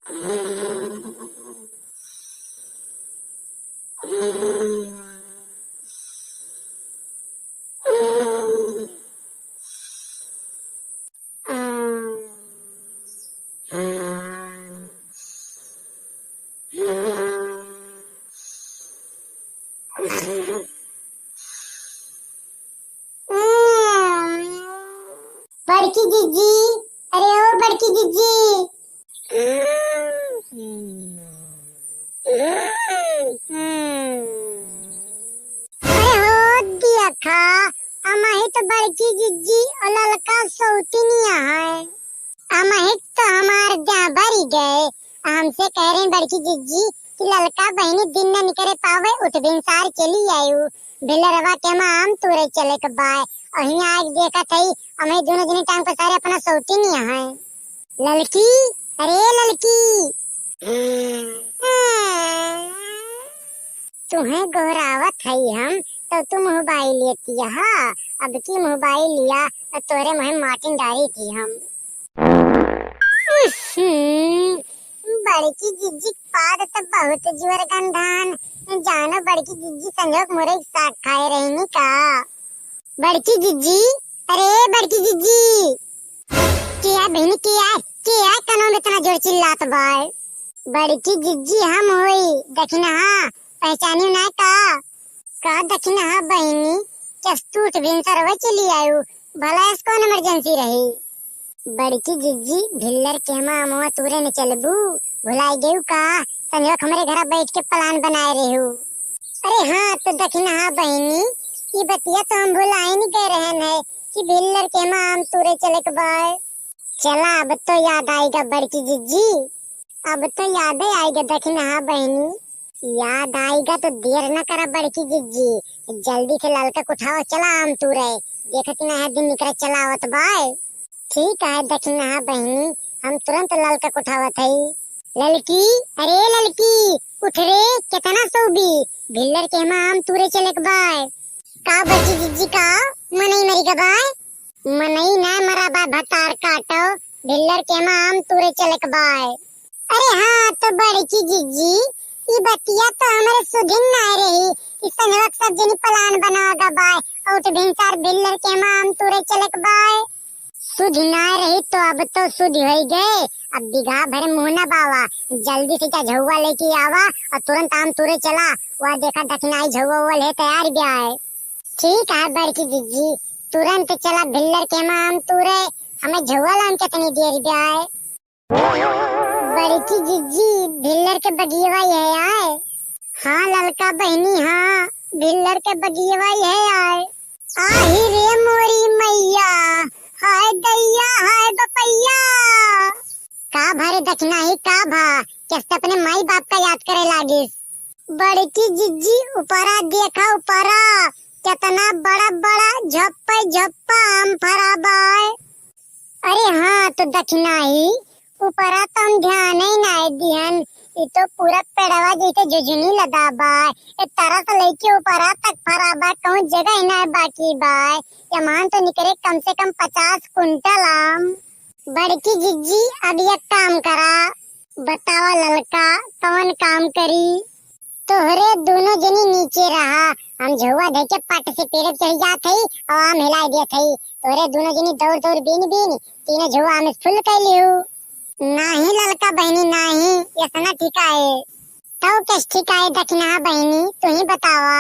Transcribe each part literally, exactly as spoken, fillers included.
बड़की जिज्जी, अरे ओ बड़की जिज्जी। अरे हो देखा, अमही तो बड़की जिज्जी और ललका सौतिनिया है। अमही तो हमार जा बरी गए। हमसे कह रही बड़की जिज्जी कि ललका बहिनी दिन न निकरे पावे, उठ भिनसार चली आयु। भिल्लरवा के हम आम तूरे चले के बाय। और हियाँ आके देखत हई, अमही दोनों जनी टांग पसारे अपना सौतिनिया है। ललकी, अरे ललकी। तुहें गोहरावत हई हम, तो तू मुँह बाई लेती हा। अब की मुँह बाई लिया, तो तोरे मुँह माटिन डारी थी हम। उहुं, बड़की जिज्जी के पाद तो बहुत जोर गंधान। जानो बड़की जिज्जी संजोग मुरई के साग खाए रहनी का? बड़की जिज्जी, अरे बड़की जिज्जी। के आ बहिनी, के आ, के आ, कनो में इतना जोर चिल्लात बाय? बड़की जिज्जी हम होई, दखिनहा, पहचानियो ना का? का दखिनहा बहिनी, कस तू उठ भिनसरवे चली आयु, भला ऐस कौन emergency रही? बड़की जिज्जी, भिल्लर के हमा अमवा तूरे न चलबू, भुलाई गयू का? संझवक हमरे घरा बैठ के plan बनाए रहू। अरे हाँ, तो दखिनहा बहिनी, ई बतिया तो हम भुलाइन गए रहन है कि भिल्लर के हमा आम तूरे चले के बाय। चला, अब तो याद आइगा बड़की जिज्जी, अब तो यादे आइगा दखिनहा बहिनी। याद आइगा तो देर न करा बड़की जिज्जी, जल्दी से ललका के उठावा, चला आम तूरे। देखत ना है दिन निकरा चलावत बाय। ठीक है दखिनहा बहिनी, हम तुरंत ललका के उठावत हई। ललकी, अरे ललकी, उठ रे, केतना सोबी, भिल्लर के हमा आम तूरे चले के बाय। का बड़की जिज्जी, का मनई मरी गा बाय? मनई ना मरा बाय, भतार काटो, भिल्लर के हमा आम तूरे चले के बाय। अरे हाँ, तो बड़की जिज्जी, ई बतिया तो हमरे सुधिन ना रही कि संझवक सब जनी plan बनावा गा बाय, और उठ भिनसार भिल्लर के हमा आम तूरे चले के बाय। सुधि ना रही तो अब तो सुधि होई गए। अब बिगहा भर मुँह ना बावा, जल्दी से जा झउआ लेके आवा और तुरंत आम तूरे चला। वह देखा दखिनाई झउआ उआ ले तैयार बाय। ठीक है बड़की जिज्जी, तुरंत चला भिल्लर के हमा आम तूरे, हमें झउआ लान केतनी देर बाय। बड़की जिज्जी, भिल्लर के बगियवा यह आय। हाँ ललका बहिनी, हाँ, भिल्लर के बगियवा यह आय। आही रे मोरी मैया, हाय दैया, हाय बपैया। का भा रे दखिनहा, का भा, कैसे अपने माई बाप का याद करे लागिस? बड़की जिज्जी, ऊपरा देखा, ऊपरा केतना बड़ा बड़ा झप्पे झप्पा आम फरा बाय। अरे हाँ, तो दखिनहा, ऊपरा तो हम ध्यान ही ना दिहन, ई तो पूरा पेड़वा जैसे झुझुनी लदा बाय। ए तरह से लेके ऊपरा तक फरा बाय, कहूँ जगह ही ना बाकी बाय। यमान तो निकरे कम से कम पचास कुंटल आम। बड़की जिज्जी, अब एक काम करा, बतावा ललका, कवन काम करी? तोहरे दुनो जनी नीचे रहा, हम झउआ धइके पट से पेड़े पे चढ़ जात हई और आम हिलाए देत हई। तोहरे दुनो जनी दौड़ दौड़ बीन बीन तीनों झउआ आम से full कर लिहू। नाही ललका बहिनी नाही, एतना ठीक आए। तौ कस ठीक आए दखिनहा बहिनी, तू ही बतावा।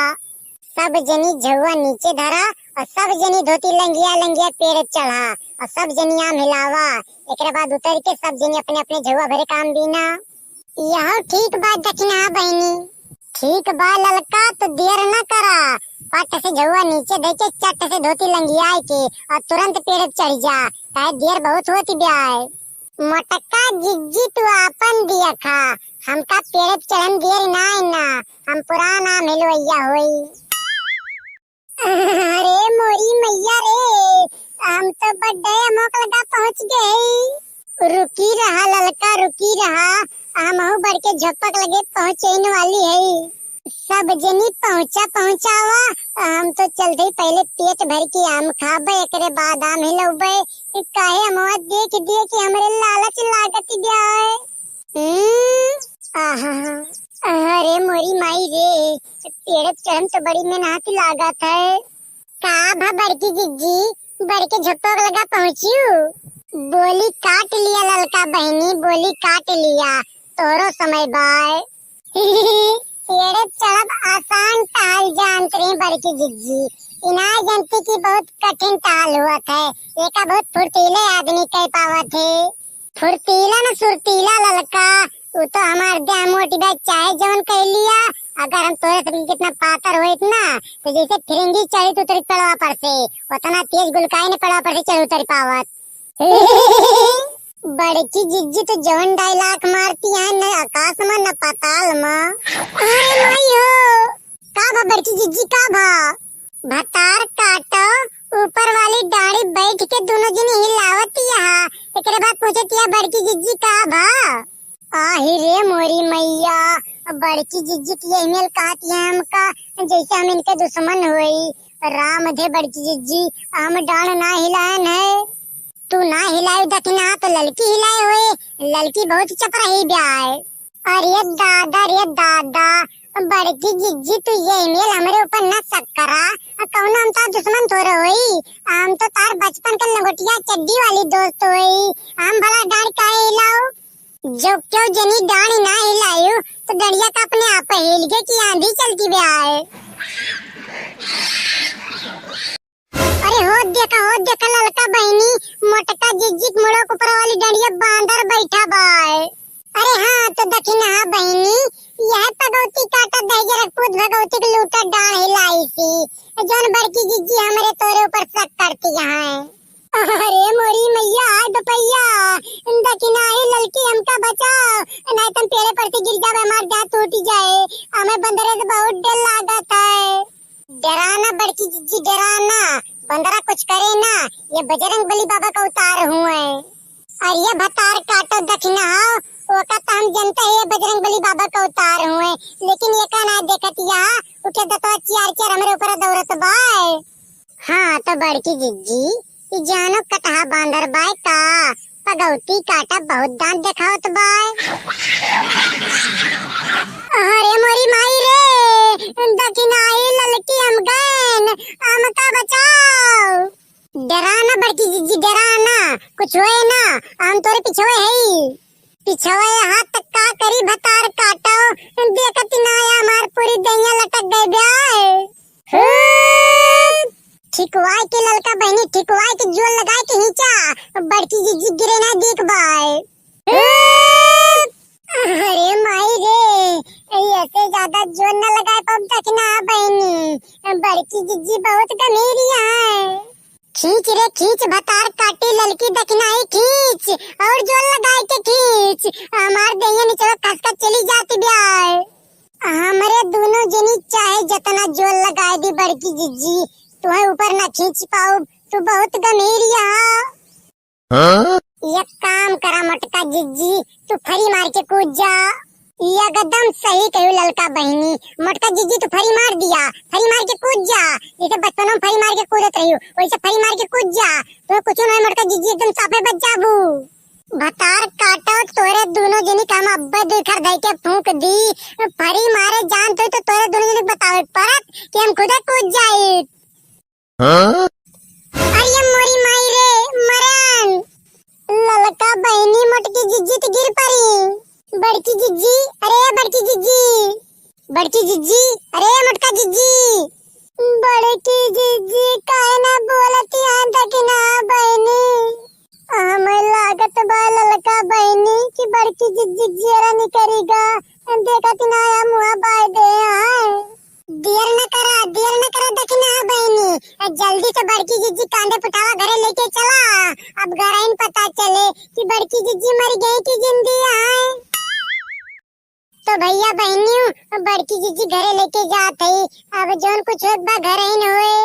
सब जनी झउआ नीचे धरा और सब जनी धोती लंगिया लंगिया पेड़े चढ़ा और सब जनी आम हिलावा। एकरे बाद उतर के सब जनी अपने अपने झउआ भरे काम बीना। यह ठीक बा दखिनहा बहिनी। ठीक बा ललका, तो देर न करा, पट से झउआ नीचे धइके चट से धोती लंगियाए के और तुरंत पेड़े पे चढ़ जा, काहे देर बहुत होती बाय। मोटका जिज्जी तू आपन दिया खा, हमका पेड़े पे चढ़न देर ना आए ना, हम पुरान आम हिलवैया होई। अरे मोरी मैया रे, हम तो बड्डे अमोक लगा पहुँच गए। रुकी रहा ललका, रुकी रहा, हमहू बड़के झपक लगे पहुँचेन वाली है। सब जनी पहुँचा पहुँचावा, हम तो चलते ही पहले पेट भर के आम खाबे, एकरे बाद आम हिलौबे। काहे अमवा देख देख के हमरे लालच लागत बाय। हम्म, अरे माई रे, पेड़ चढ़म तो बड़ी मेहनत लागत है। का भा बड़की जिज्जी, बड़के झोपक लगा पहुँचियो? बोली काट लिया ललका बहिनी, बोली काट लिया, तोरो समय बाय। पेड़ चढ़ब आसान टहल जानत रही बड़की जिज्जी, इना जानती कि बहुत कठिन टहल हुआ है, एका बहुत फुर्तीले आदमी कह पावत है। फुर्तीला न सुरतीला ललका, उ तो हमार देह मोटी बा, चाहे जवन कह लिया। अगर हम तोरे से कितना पातर होइत ना, तो जैसे फिरंगी चढ़ी उतरी पड़वा पर से, उतना तेज गुलकाई ने पड़वा पर से चढ़ उतरी पावत। बड़की जिज्जी तो जवन dialogue मारती है, न आकाश में न पाताल में। अरे माई हो, का भा बड़की जिज्जी, का भा? भतार काटो, ऊपर वाली डाड़ी बैठ के दोनों जनी हिलावत यहाँ। एकरे बाद पूछत या बड़की जिज्जी का भा? आही रे मोरी मैया, बड़की जिज्जी की यही मेल कहत है हमका, जैसे हम इनके दुश्मन होई। राम दे बड़की जिज्जी, हम डांड ना हिलायन है। तू ना हिलायू दखिना तो ललकी हिलाए होए, ललकी बहुत चपराही ब्याय। अरे दादा रे दादा, बड़की जिज्जी तू ये मेल हमरे ऊपर न शक करा। कौनो हम तार दुश्मन थोड़े होई, हम तो तार बचपन के लंगोटिया चड्डी वाली दोस्त होई। हम भला डांड काहे हिलाओ? जो क्यों जनी डांड ना हिलायू तो डंडिया का अपने आप हिल गए कि आंधी चलती ब्याय। अरे हो देखा, हो देखा ललका बहिनी, मोटका जिज्जी के मुड़ो के ऊपर वाली डंडिया बांदर बैठा बाय। अरे हाँ, तो दखिनहा बहिनी, यह पगौती काटा दहिजर पूत भगौती के लूटा डांड हिलाई सी, जौन बड़की जिज्जी हमरे तोरे ऊपर शक करती हैं। अरे मोरी मैया, आय बपैया, दखिनहा ही ललकी हमका बचाओ, नहीं तुम पेड़े पर से गिर जावे, हमार दांत टूट जाए, हमें बंदरे से बहुत डर लागत है। डराना बड़की जिज्जी, डराना, बंदरा कुछ करे ना, ये बजरंग बली बाबा का अवतार हुए। और ये भतार काटो दखिनहा, ओका तो हम जनते हैं, ये बजरंग बली बाबा का अवतार हुए, लेकिन ये का ना देखत यहाँ उठे दतवा चियार चियार हमरे ऊपर दौड़त बाय। हाँ तो बड़की जिज्जी, ई जानो कटहा बांदर बाय का, पगौती काटा बहुत दांत देखावत बाय। अरे मोरी माई रे, दखिनहा ही ललकी हम गएन, हमका बचाओ। डरा ना बड़की जिज्जी, डरा ना, कुछ होए ना, हम तोरे पिछवे हई। पिछवे हाथ तक का करी भतार काटो, देखत ना आया हमार पूरी दहिया लटक गए ब्याय। हम्म। ठिकवाए के ललका बहिनी, ठिकवाए के जोर लगाए के हिंचा, बड़की जिज्जी गिरे ना देख बाय। अरे माई रे, ऐसे ज्यादा जोर न लगाए पाउब दखिनहा बहिनी, बड़की जिज्जी बहुत गंभीर है। खींच रे खींच, भतार काटी ललकी दखिनहा ही खींच, और जोर लगाए के खींच, हमार दहिया निचवा खसका चली जाती ब्याय। हमरे दोनों जनी चाहे जतना जोर लगाए दी बड़की जिज्जी, तुहे ऊपर ना खींच पाउब, तू बहुत गंभीर यहाँ। हाँ? एक काम करा मोटका जिज्जी, तू फरी मार के कूद जा। एकदम सही कहू ललका बहिनी, मोटका जिज्जी तू फरी मार दिया, फरी मार के कूद जा, जैसे बचपन में फरी मार के कूदत रही हो, वैसे फरी मार के कूद जा, तुम्हें कुछ नहीं मोटका जिज्जी, एकदम साफे बच जाबू। भतार काटो, तोरे दोनों जनी का हम अब्बे दुई खर धई के फूंक दी, फरी मारे जानत होई तो तोरे दोनों जनी के बतावे परत कि हम खुदे कूद जाई। हाँ? अरे मोरी माई रे, मरन। ललका बहिनी मोटकी जिज्जी त गिर पड़ी। बड़की जिज्जी, अरे बड़की जिज्जी। बड़की जिज्जी, अरे मोटका जिज्जी। बड़की जिज्जी, काहे ना बोलती हैं दखिनहा बहिनी? हमें लागत बा ललका बहिनी कि बड़की जिज्जी जियरा निकरी गा। देखत ना आया मुँह बाय दे आए। देर न करा, देर न करा दखिनहा बहिनी, जल्दी से बड़की जिज्जी कांधे पुठावा घरे लेके चला। अब घरइन पता चले कि बड़की जिज्जी मर गई कि जिंदी है। तो भैया बहिनियों, बड़की जिज्जी घरे लेके जात हई, अब जौन कुछ होत बा घरइन होए।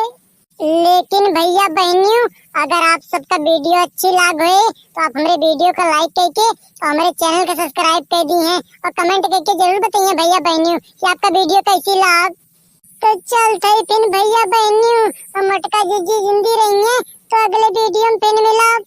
लेकिन भैया बहिनियों, अगर आप सबका video अच्छी लाग होए तो आप हमरे video का like करके और हमरे channel का subscribe कर दी हैं और comment करके जरूर बताइए भैया बहिनियों कि आपका video कैसी लाग। तो चलत हई फिर भैया बहिनियों, मोटका जिज्जी जिंदी रहिए तो अगले video में फिर मिलब।